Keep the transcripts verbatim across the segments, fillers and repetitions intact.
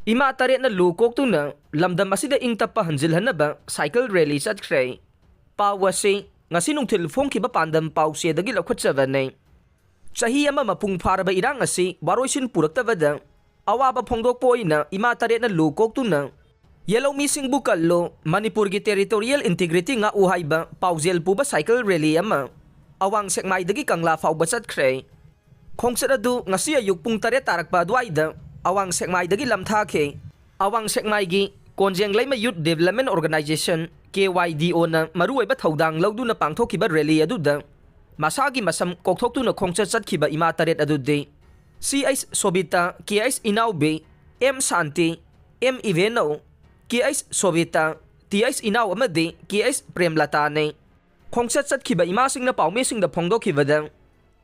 ꯏꯃꯥ ꯇꯔꯦꯠꯅ ꯂꯨ ꯀꯣꯛꯇꯨꯅ ꯂꯝꯗꯝ ꯑꯁꯤꯗ ꯏꯪ ꯇꯞꯄ ꯍꯟꯖꯤꯜꯍꯟꯅꯕ ꯁꯥꯏꯀꯜ ꯔꯦꯂꯤ ꯆꯠꯈ꯭ꯔꯦ꯫ ꯄꯥꯎ ꯑꯁꯤ ꯉꯁꯤ ꯅꯨꯡꯊꯤꯜ ꯐꯣꯡꯈꯤꯕ ꯄꯥꯟꯗꯝ ꯄꯥꯎꯆꯦꯗꯒꯤ ꯂꯧꯈꯠꯆꯕꯅꯤ꯫ ꯆꯍꯤ ꯑꯃ ꯃꯄꯨꯡ ꯐꯥꯔꯕ ꯏꯔꯥꯡ ꯑꯁꯤ ꯋꯥꯔꯣꯏꯁꯤꯟ ꯄꯨꯔꯛꯇꯕꯗ ꯑꯋꯥꯕ ꯐꯣꯡꯗꯣꯛꯄ ꯑꯣꯏꯅ ꯏꯃꯥ ꯇꯔꯦꯠꯅ ꯂꯨ ꯀꯣꯛꯇꯨꯅ "ꯌꯦꯜꯍꯧꯃꯤꯁꯤꯡꯕꯨ ꯀꯜꯂꯨ, ꯃꯅꯤꯄꯨꯔꯒꯤ territorial integrity ꯉꯥꯛꯎ" ꯍꯥꯏꯕ ꯄꯥꯎꯖꯦꯜ ꯄꯨꯕ ꯁꯥꯏꯀꯜ ꯔꯦꯂꯤ ꯑꯃ ꯑꯋꯥꯡ ꯁꯦꯛꯃꯥꯏꯗꯒꯤ ꯀꯪꯂꯥ ꯐꯥꯎꯕ ꯆꯠꯈ꯭ꯔꯦ꯫ ꯈꯣꯡꯆꯠ ꯑꯗꯨ ꯉꯁꯤ ꯑꯌꯨꯛ ꯄꯨꯡ ꯇꯔꯦꯠ ꯇꯥꯔꯛꯄ ꯑꯗꯨꯋꯥꯏꯗ ꯑꯋꯥꯡ ꯁꯦꯛꯃꯥꯏꯗꯒꯤ ꯂꯝꯊꯥꯈꯤ꯫ ꯑꯋꯥꯡ ꯁꯦꯛꯃꯥꯏꯒꯤ ꯀꯣꯟꯖꯦꯡꯂꯩꯃ Youth Development Organization, K Y D O ꯅ ꯃꯔꯨꯑꯣꯏꯕ ꯊꯧꯗꯥꯡ ꯂꯧꯗꯨꯅ ꯄꯥꯡꯊꯣꯛꯈꯤꯕ ꯔꯦꯂꯤ ꯑꯗꯨꯗ ꯃꯁꯥꯒꯤ ꯃꯁꯝ ꯀꯣꯛꯊꯣꯛꯇꯨꯅ ꯈꯣꯡꯆꯠ ꯆꯠꯈꯤꯕ ꯏꯃꯥ ꯇꯔꯦꯠ ꯑꯗꯨꯗꯤ C H ꯁꯣꯕꯤꯇꯥ, K H ꯏꯅꯥꯎꯕꯤ, M ꯁꯥꯟꯇꯤ, M ꯏꯚꯦꯅꯧ, K H ꯁꯣꯕꯤꯇꯥ, T H ꯏꯅꯥꯎ ꯑꯃꯗꯤ K H ꯄ꯭ꯔꯦꯝꯂꯇꯥꯅꯤ꯫ ꯈꯣꯡꯆꯠ ꯆꯠꯈꯤꯕ ꯏꯃꯥꯁꯤꯡꯅ ꯄꯥꯎꯃꯤꯁꯤꯡꯗ ꯐꯣꯡꯗꯣꯛꯈꯤꯕꯗ,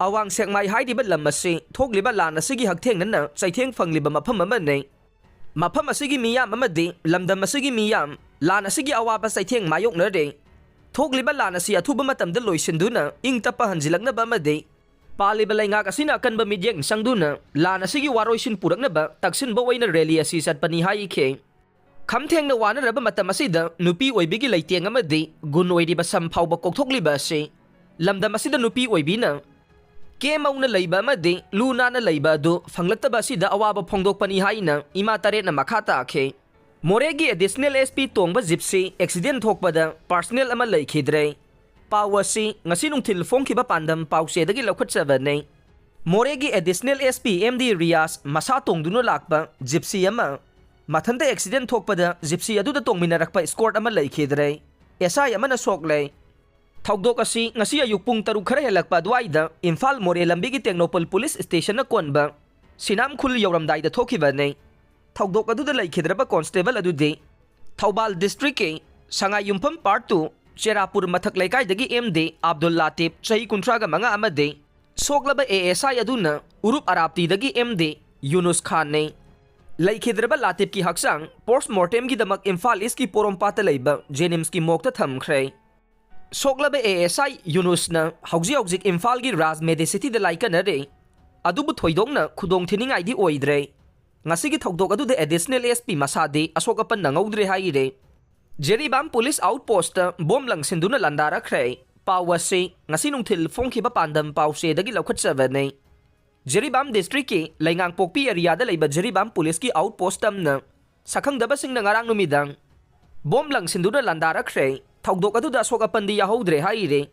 ꯑꯋꯥꯡ ꯁꯦꯛꯃꯥꯏ ꯍꯥꯏꯔꯤꯕ ꯂꯝ ꯑꯁꯤ ꯊꯣꯛꯂꯤꯕ ꯂꯥꯟ ꯑꯁꯤꯒꯤ ꯍꯛꯊꯦꯡꯅꯅ ꯆꯩꯊꯦꯡ ꯐꯪꯂꯤꯕ ꯃꯐꯝ ꯑꯃꯅꯤ꯫ ꯃꯐꯝ ꯑꯁꯤꯒꯤ ꯃꯤꯌꯥꯝ ꯑꯃꯗꯤ ꯂꯝꯗꯝ ꯑꯁꯤꯒꯤ ꯃꯤꯌꯥꯝ ꯂꯥꯟ ꯑꯁꯤꯒꯤ ꯑꯋꯥꯕ ꯆꯩꯊꯦꯡ ꯃꯥꯌꯣꯛꯅꯔꯦ꯫ ꯊꯣꯛꯂꯤꯕ ꯂꯥꯟ ꯑꯁꯤ ꯑꯊꯨꯕ ꯃꯇꯝꯗ ꯂꯣꯏꯁꯤꯟꯗꯨꯅ ꯏꯪ ꯇꯞꯄ ꯍꯟꯖꯤꯜꯂꯛꯅꯕ ꯑꯃꯗꯤ ꯄꯥꯜꯂꯤꯕ ꯂꯩꯉꯥꯛ ꯑꯁꯤꯅ ꯑꯀꯟꯕ ꯃꯤꯠꯌꯦꯡ ꯆꯪꯗꯨꯅ ꯂꯥꯟ ꯑꯁꯤꯒꯤ ꯋꯥꯔꯣꯏꯁꯤꯟ ꯄꯨꯔꯛꯅꯕ ꯇꯛꯁꯤꯟꯕ ꯑꯣꯏꯅ ꯔꯦꯂꯤ ꯑꯁꯤ ꯆꯠꯄꯅꯤ ꯍꯥꯏꯈꯤ꯫ ꯈꯝꯊꯦꯡꯅ ꯋꯥꯅꯔꯕ ꯃꯇꯝ ꯑꯁꯤꯗ ꯅꯨꯄꯤ ꯑꯣꯏꯕꯤꯒꯤ ꯂꯩꯇꯦꯡ ꯑꯃꯗꯤ ꯒꯨꯟ ꯑꯣꯏꯔꯤꯕ ꯁꯝ ꯐꯥꯎꯕ ꯀꯣꯛꯊꯣꯛꯂꯤꯕ ꯑꯁꯤ ꯂꯝꯗꯝ ꯑꯁꯤꯗ ꯅꯨꯄꯤ ꯑꯣꯏꯕꯤꯅ ꯀꯦꯝ ꯍꯧꯅ ꯂꯩꯕ ꯑꯃꯗꯤ ꯂꯨ ꯅꯥꯟꯅ ꯂꯩꯕ ꯑꯗꯨ ꯐꯪꯂꯛꯇꯕ ꯑꯁꯤꯗ ꯑꯋꯥꯕ ꯐꯣꯡꯗꯣꯛꯄꯅꯤ ꯍꯥꯏꯅ ꯏꯃꯥ ꯇꯔꯦꯠꯅ ꯃꯈꯥ ꯇꯥꯈꯤ꯫ ꯃꯣꯔꯦꯒꯤ Additional S P ꯇꯣꯡꯕ ꯖꯤꯞꯁꯤ ꯑꯦꯛꯁꯤꯗꯦꯟ ꯊꯣꯛꯄꯗ ꯄꯥꯔꯁꯅꯦꯜ ꯑꯃ ꯂꯩꯈꯤꯗ꯭ꯔꯦ꯫ ꯄꯥꯎ ꯑꯁꯤ ꯉꯁꯤ ꯅꯨꯡꯊꯤꯜ ꯐꯣꯡꯈꯤꯕ ꯄꯥꯟꯗꯝ ꯄꯥꯎꯆꯦꯗꯒꯤ ꯂꯧꯈꯠꯆꯕꯅꯤ꯫ ꯃꯣꯔꯦꯒꯤ Additional S P M D Riyaz ꯃꯁꯥ ꯇꯣꯡꯗꯨꯅ ꯂꯥꯛꯄ ꯖꯤꯞꯁꯤ ꯑꯃ ꯃꯊꯟꯇ ꯑꯦꯛꯁꯤꯗꯦꯟ ꯊꯣꯛꯄꯗ ꯖꯤꯞꯁꯤ ꯑꯗꯨꯗ ꯇꯣꯡꯃꯤꯟꯅꯔꯛꯄ ꯏꯁꯀꯣꯔꯠ ꯑꯃ ꯂꯩꯈꯤꯗ꯭ꯔꯦ꯫ S I ꯑꯃꯅ ꯁꯣꯛꯂꯦ꯫ ꯊꯧꯗꯣꯛ ꯑꯁꯤ ꯉꯁꯤ ꯑꯌꯨꯛ ꯄꯨꯡ ꯇꯔꯨꯛ ꯈꯔ ꯍꯦꯜꯂꯛꯄ ꯑꯗꯨꯋꯥꯏꯗ ꯏꯝꯐꯥꯜ ꯃꯣꯔꯦ ꯂꯝꯕꯤꯒꯤ ꯇꯦꯡꯅꯧꯄꯜ ꯄꯨꯂꯤꯁ ꯁ꯭ꯇꯦꯁꯟꯅ ꯀꯣꯟꯕ ꯁꯤꯅꯥꯝ ꯈꯨꯜ ꯌꯧꯔꯝꯗꯥꯏꯗ ꯊꯣꯛꯈꯤꯕꯅꯤ꯫ ꯊꯧꯗꯣꯛ ꯑꯗꯨꯗ ꯂꯩꯈꯤꯗ꯭ꯔꯕ ꯀꯣꯟꯁꯇꯦꯕꯜ ꯑꯗꯨꯗꯤ ꯊꯧꯕꯥꯜ ꯗꯤꯁꯇ꯭ꯔꯤꯛꯀꯤ ꯁꯉꯥꯏꯌꯨꯝꯐꯝ ꯄꯥꯔꯠ ꯇꯨ ꯆꯦꯔꯥꯄꯨꯔ ꯃꯊꯛ ꯂꯩꯀꯥꯏꯗꯒꯤ M D ꯑꯕꯗꯨꯜ ꯂꯥꯇꯤꯞ, ꯆꯍꯤ ꯀꯨꯟꯊ꯭ꯔꯥꯒ ꯃꯉꯥ, ꯑꯃꯗꯤ ꯁꯣꯛꯂꯕ A S I ꯑꯗꯨꯅ ꯎꯔꯨꯞ ꯑꯔꯥꯞꯇꯤꯗꯒꯤ M D ꯌꯨꯅꯨꯁ ꯈꯥꯟꯅꯤ꯫ ꯂꯩꯈꯤꯗ꯭ꯔꯕ ꯂꯥꯇꯤꯞꯀꯤ ꯍꯛꯆꯥꯡ ꯄꯣꯁꯠꯃꯣꯔꯇꯦꯝꯒꯤꯗꯃꯛ ꯏꯝꯐꯥꯜ ꯏꯁꯀꯤ ꯄꯣꯔꯣꯝꯄꯥꯠꯇ ꯂꯩꯕ ꯖꯦꯅꯤꯝꯁꯀꯤ ꯃꯣꯔꯒꯇ ꯊꯝꯈ꯭ꯔꯦ꯫ ꯁꯣꯛꯂꯕ A S I ꯌꯨꯅꯨꯁꯅ ꯍꯧꯖꯤꯛ ꯍꯧꯖꯤꯛ ꯏꯝꯐꯥꯜꯒꯤ ꯔꯥꯖ ꯃꯦꯗꯤꯁꯤꯇꯤꯗ ꯂꯥꯏꯀꯠꯅꯔꯤ꯫ ꯑꯗꯨꯕꯨ ꯊꯣꯏꯗꯣꯛꯅ ꯈꯨꯗꯣꯡ ꯊꯤꯅꯤꯡꯉꯥꯏꯗꯤ ꯑꯣꯏꯗ꯭ꯔꯦ꯫ ꯉꯁꯤꯒꯤ ꯊꯧꯗꯣꯛ ꯑꯗꯨꯗ ꯑꯦꯗꯤꯁꯅꯦꯜ ꯑꯦꯁ ꯄꯤ ꯃꯁꯥꯗꯤ ꯑꯁꯣꯛ ꯑꯄꯟ ꯅꯪꯍꯧꯗ꯭ꯔꯦ ꯍꯥꯏꯔꯦ꯫ ꯖꯤꯔꯤꯕꯥꯝ ꯄꯨꯂꯤꯁ ꯑꯥꯎꯠ ꯄꯣꯁꯇ ꯕꯣꯝ ꯂꯪꯁꯤꯟꯗꯨꯅ ꯂꯥꯟꯗꯥꯔꯛꯈ꯭ꯔꯦ꯫ ꯄꯥꯎ ꯑꯁꯤ ꯉꯁꯤ ꯅꯨꯡꯊꯤꯜ ꯐꯣꯡꯈꯤꯕ ꯄꯥꯟꯗꯝ ꯄꯥꯎꯆꯦꯗꯒꯤ ꯂꯧꯈꯠꯆꯕꯅꯤ꯫ ꯖꯤꯔꯤꯕꯥꯝ ꯗꯤꯁꯇ꯭ꯔꯤꯛꯀꯤ ꯂꯩꯉꯥꯡꯄꯣꯛꯄꯤ ꯑꯦꯔꯤꯌꯥꯗ ꯂꯩꯕ ꯖꯤꯔꯤꯕꯥꯝ ꯄꯨꯂꯤꯁꯀꯤ ꯑꯥꯎꯠ ꯄꯣꯁꯠ ꯑꯃꯅ ꯁꯛꯈꯪꯗꯕꯁꯤꯡꯅ ꯉꯔꯥꯡ ꯅꯨꯃꯤꯗꯥꯡ ꯕꯣꯝ ꯂꯪꯁꯤꯟꯗꯨꯅ ꯂꯥꯟꯗꯥꯔꯛꯈ꯭ꯔꯦ꯫ ꯊꯧꯗꯣꯛ ꯑꯗꯨꯗ ꯑꯁꯣꯛ ꯑꯄꯟꯗꯤ ꯌꯥꯍꯧꯗ꯭ꯔꯦ ꯍꯥꯏꯔꯤ꯫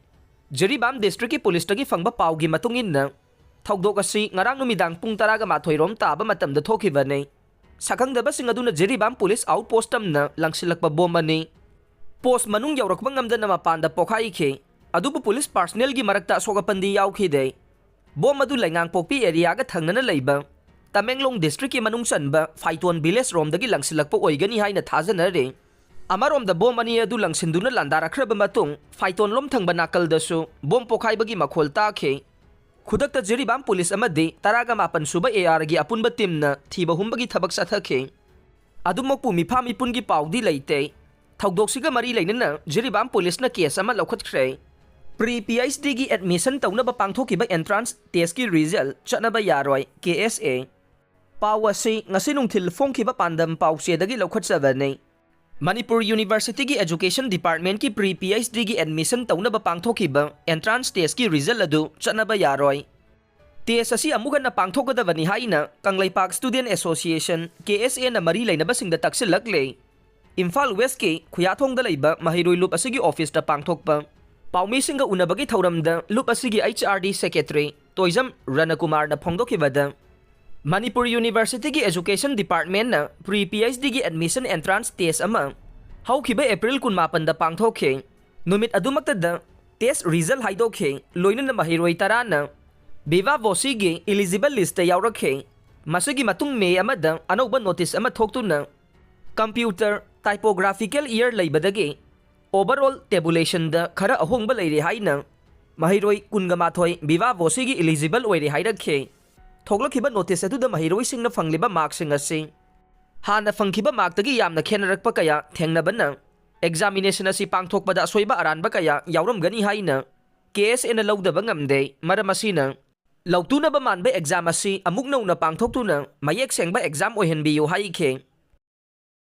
ꯖꯤꯔꯤꯕꯥꯝ ꯗꯤꯁꯇ꯭ꯔꯤꯛꯀꯤ ꯄꯨꯂꯤꯁꯇꯒꯤ ꯐꯪꯕ ꯄꯥꯎꯒꯤ ꯃꯇꯨꯡ ꯏꯟꯅ, ꯊꯧꯗꯣꯛ ꯑꯁꯤ ꯉꯔꯥꯡ ꯅꯨꯃꯤꯗꯥꯡ ꯄꯨꯡ ꯇꯔꯥꯒ ꯃꯥꯊꯣꯏ ꯔꯣꯝ ꯇꯥꯕ ꯃꯇꯝꯗ ꯊꯣꯛꯈꯤꯕꯅꯤ꯫ ꯁꯛꯈꯪꯗꯕꯁꯤꯡ ꯑꯗꯨꯅ ꯖꯤꯔꯤꯕꯥꯝ ꯄꯨꯂꯤꯁ ꯑꯥꯎꯠ ꯄꯣꯁꯠ ꯑꯃꯅ ꯂꯪꯁꯤꯜꯂꯛꯄ ꯕꯣꯝ ꯑꯅꯤ ꯄꯣꯁꯠ ꯃꯅꯨꯡ ꯌꯧꯔꯛꯄ ꯉꯝꯗꯅ ꯃꯄꯥꯟꯗ ꯄꯣꯈꯥꯏꯈꯤ꯫ ꯑꯗꯨꯕꯨ ꯄꯨꯂꯤꯁ ꯄꯥꯔꯁꯅꯦꯜꯒꯤ ꯃꯔꯛꯇ ꯑꯁꯣꯛ ꯑꯄꯟꯗꯤ ꯌꯥꯎꯈꯤꯗꯦ꯫ ꯕꯣꯝ ꯑꯗꯨ ꯂꯩꯉꯥꯡꯄꯣꯛꯄꯤ ꯑꯦꯔꯤꯌꯥꯒ ꯊꯪꯅꯅ ꯂꯩꯕ ꯇꯃꯦꯡꯂꯣꯡ ꯗꯤꯁꯇ꯭ꯔꯤꯛꯀꯤ ꯃꯅꯨꯡ ꯆꯟꯕ ꯐꯥꯏꯇꯣꯟ ꯚꯤꯂꯦꯖ ꯔꯣꯝꯗꯒꯤ ꯂꯪꯁꯤꯜꯂꯛꯄ ꯑꯣꯏꯒꯅꯤ ꯍꯥꯏꯅ ꯊꯥꯖꯅꯔꯤ꯫ ꯑꯃꯔꯣꯝꯗ ꯕꯣꯝ ꯑꯅꯤ ꯑꯗꯨ ꯂꯪꯁꯤꯟꯗꯨꯅ ꯂꯥꯟꯗꯥꯔꯛꯈ꯭ꯔꯕ ꯃꯇꯨꯡ ꯐꯥꯏꯇꯣꯟ ꯂꯣꯝ ꯊꯪꯕ ꯅꯥꯀꯜꯗꯁꯨ ꯕꯣꯝ ꯄꯣꯈꯥꯏꯕꯒꯤ ꯃꯈꯣꯜ ꯇꯥꯈꯤ꯫ ꯈꯨꯗꯛꯇ ꯖꯤꯔꯤꯕꯥꯝ ꯄꯨꯂꯤꯁ ꯑꯃꯗꯤ ꯇꯔꯥꯒ ꯃꯥꯄꯟ ꯁꯨꯕ ꯑꯦ ꯑꯥꯔꯒꯤ ꯑꯄꯨꯟꯕ ꯇꯤꯝꯅ ꯊꯤꯕ ꯍꯨꯝꯕꯒꯤ ꯊꯕꯛ ꯆꯠꯊꯈꯤ꯫ ꯑꯗꯨꯃꯛꯄꯨ ꯃꯤꯐꯥ ꯃꯤꯄꯨꯟꯒꯤ ꯄꯥꯎꯗꯤ ꯂꯩꯇꯦ꯫ ꯊꯧꯗꯣꯛꯁꯤꯒ ꯃꯔꯤ ꯂꯩꯅꯅ ꯖꯤꯔꯤꯕꯥꯝ ꯄꯨꯂꯤꯁꯅ ꯀꯦꯁ ꯑꯃ ꯂꯧꯈꯠꯈ꯭ꯔꯦ꯫ ꯄ꯭ꯔꯤ ꯄꯤ ꯑꯩꯆ ꯗꯤꯒꯤ ꯑꯦꯗꯃꯤꯁꯟ ꯇꯧꯅꯕ ꯄꯥꯡꯊꯣꯛꯈꯤꯕ ꯑꯦꯟꯇ꯭ꯔꯥꯟꯁ ꯇꯦꯁꯀꯤ ꯔꯤꯖꯜ ꯆꯠꯅꯕ ꯌꯥꯔꯣꯏ, ꯀꯦ ꯑꯦꯁ ꯑꯦ꯫ ꯄꯥꯎ ꯑꯁꯤ ꯉꯁꯤ ꯅꯨꯡꯊꯤꯜ ꯐꯣꯡꯈꯤꯕ ꯄꯥꯟꯗꯝ ꯄꯥꯎꯆꯦꯗꯒꯤ ꯂꯧꯈꯠꯆꯕꯅꯤ꯫ ꯃꯅꯤꯄꯨꯔ ꯌꯨꯅꯤꯚꯔꯁꯤꯇꯤꯒꯤ ꯑꯦꯖꯨꯀꯦꯁꯟ ꯗꯤꯄꯥꯔꯠꯃꯦꯟꯠꯀꯤ ꯄ꯭ꯔꯤ ꯄꯤ ꯑꯩꯆ ꯗꯤꯒꯤ ꯑꯦꯗꯃꯤꯁꯟ ꯇꯧꯅꯕ ꯄꯥꯡꯊꯣꯛꯈꯤꯕ ꯑꯦꯟꯇ꯭ꯔꯥꯟꯁ ꯇꯦꯁꯀꯤ ꯔꯤꯖꯜ ꯑꯗꯨ ꯆꯠꯅꯕ ꯌꯥꯔꯣꯏ꯫ ꯇꯦꯁ ꯑꯁꯤ ꯑꯃꯨꯛ ꯍꯟꯅ ꯄꯥꯡꯊꯣꯛꯀꯗꯕꯅꯤ ꯍꯥꯏꯅ ꯀꯪꯂꯩꯄꯥꯛ ꯁ꯭ꯇꯨꯗꯦꯟꯠ ꯑꯦꯁꯣꯁꯤꯌꯦꯁꯟ, ꯀꯦ ꯑꯦꯁ ꯑꯦꯅ ꯃꯔꯤ ꯂꯩꯅꯕꯁꯤꯡꯗ ꯇꯛꯁꯤꯜꯂꯛꯂꯦ꯫ ꯏꯝꯐꯥꯜ ꯋꯦꯁ꯭ꯠꯀꯤ ꯈꯨꯌꯥꯊꯣꯡꯗ ꯂꯩꯕ ꯃꯍꯩꯔꯣꯏ ꯂꯨꯞ ꯑꯁꯤꯒꯤ ꯑꯣꯐꯤꯁꯇ ꯄꯥꯡꯊꯣꯛꯄ ꯄꯥꯎꯃꯤꯁꯤꯡꯒ ꯎꯅꯕꯒꯤ ꯊꯧꯔꯝꯗ ꯂꯨꯞ ꯑꯁꯤꯒꯤ H R D secretary Toijam ꯔꯅꯀꯨꯃꯥꯔꯅ ꯐꯣꯡꯗꯣꯛꯈꯤꯕꯗ, ꯃꯅꯤꯄꯨꯔ ꯌꯨꯅꯤꯚꯔꯁꯤꯇꯤꯒꯤ ꯑꯦꯖꯨꯀꯦꯁꯟ ꯗꯤꯄꯥꯔꯠꯃꯦꯟꯠꯅ ꯄ꯭ꯔꯤ ꯄꯤ ꯑꯩꯆ ꯗꯤꯒꯤ ꯑꯦꯗꯃꯤꯁꯟ ꯑꯦꯟꯇ꯭ꯔꯥꯟꯁ ꯇꯦꯁ ꯑꯃ ꯍꯧꯈꯤꯕ ꯑꯦꯄ꯭ꯔꯤꯜ ꯀꯨꯟꯃꯥꯄꯟꯗ ꯄꯥꯡꯊꯣꯛꯈꯤ꯫ ꯅꯨꯃꯤꯠ ꯑꯗꯨꯃꯛꯇꯗ ꯇꯦꯁ ꯔꯤꯖꯜ ꯍꯥꯏꯗꯣꯛꯈꯤ꯫ ꯂꯣꯏꯅꯅ ꯃꯍꯩꯔꯣꯏ ꯇꯔꯥꯅ ꯕꯤꯚꯥ ꯚꯣꯁꯤꯒꯤ ꯏꯂꯤꯖꯤꯕꯜ ꯂꯤꯁ꯭ꯠꯇ ꯌꯥꯎꯔꯛꯈꯤ꯫ ꯃꯁꯤꯒꯤ ꯃꯇꯨꯡ ꯃꯦ ꯑꯃꯗ ꯑꯅꯧꯕ ꯅꯣꯇꯤꯁ ꯑꯃ ꯊꯣꯛꯇꯨꯅ ꯀꯝꯄ꯭ꯌꯨꯇꯔ ꯇꯥꯏꯄꯣꯒ꯭ꯔꯥꯐꯤꯀꯦꯜ ꯏꯌꯔ ꯂꯩꯕꯗꯒꯤ ꯑꯣꯚꯔꯑꯣꯜ ꯇꯦꯕꯨꯂꯦꯁꯟꯗ ꯈꯔ ꯑꯍꯣꯡꯕ ꯂꯩꯔꯦ ꯍꯥꯏꯅ ꯃꯍꯩꯔꯣꯏ ꯀꯨꯟꯒ ꯃꯥꯊꯣꯏ ꯕꯤꯚꯥ ꯚꯣꯁꯤꯒꯤ ꯏꯂꯤꯖꯤꯕꯜ ꯑꯣꯏꯔꯦ ꯍꯥꯏꯔꯛꯈꯤ꯫ ꯊꯣꯛꯂꯛꯈꯤꯕ ꯅꯣꯇꯤꯁ ꯑꯗꯨꯗ ꯃꯍꯩꯔꯣꯏꯁꯤꯡꯅ ꯐꯪꯂꯤꯕ ꯃꯥꯔꯛꯁꯤꯡ ꯑꯁꯤ ꯍꯥꯟꯅ ꯐꯪꯈꯤꯕ ꯃꯥꯔꯛꯇꯒꯤ ꯌꯥꯝꯅ ꯈꯦꯠꯅꯔꯛꯄ ꯀꯌꯥ ꯊꯦꯡꯅꯕꯅ ꯑꯦꯛꯖꯥꯃꯤꯅꯦꯁꯟ ꯑꯁꯤ ꯄꯥꯡꯊꯣꯛꯄꯗ ꯑꯁꯣꯏꯕ ꯑꯔꯥꯟꯕ ꯀꯌꯥ ꯌꯥꯎꯔꯝꯒꯅꯤ ꯍꯥꯏꯅ ꯀꯦ ꯑꯦꯁ ꯑꯦꯅ ꯂꯧꯗꯕ ꯉꯝꯗꯦ꯫ ꯃꯔꯝ ꯑꯁꯤꯅ ꯂꯧꯇꯨꯅꯕ ꯃꯥꯟꯕ ꯑꯦꯛꯖꯥꯝ ꯑꯁꯤ ꯑꯃꯨꯛ ꯅꯧꯅ ꯄꯥꯡꯊꯣꯛꯇꯨꯅ ꯃꯌꯦꯛ ꯁꯦꯡꯕ ꯑꯦꯛꯖꯥꯝ ꯑꯣꯏꯍꯟꯕꯤꯌꯨ ꯍꯥꯏꯈꯤ꯫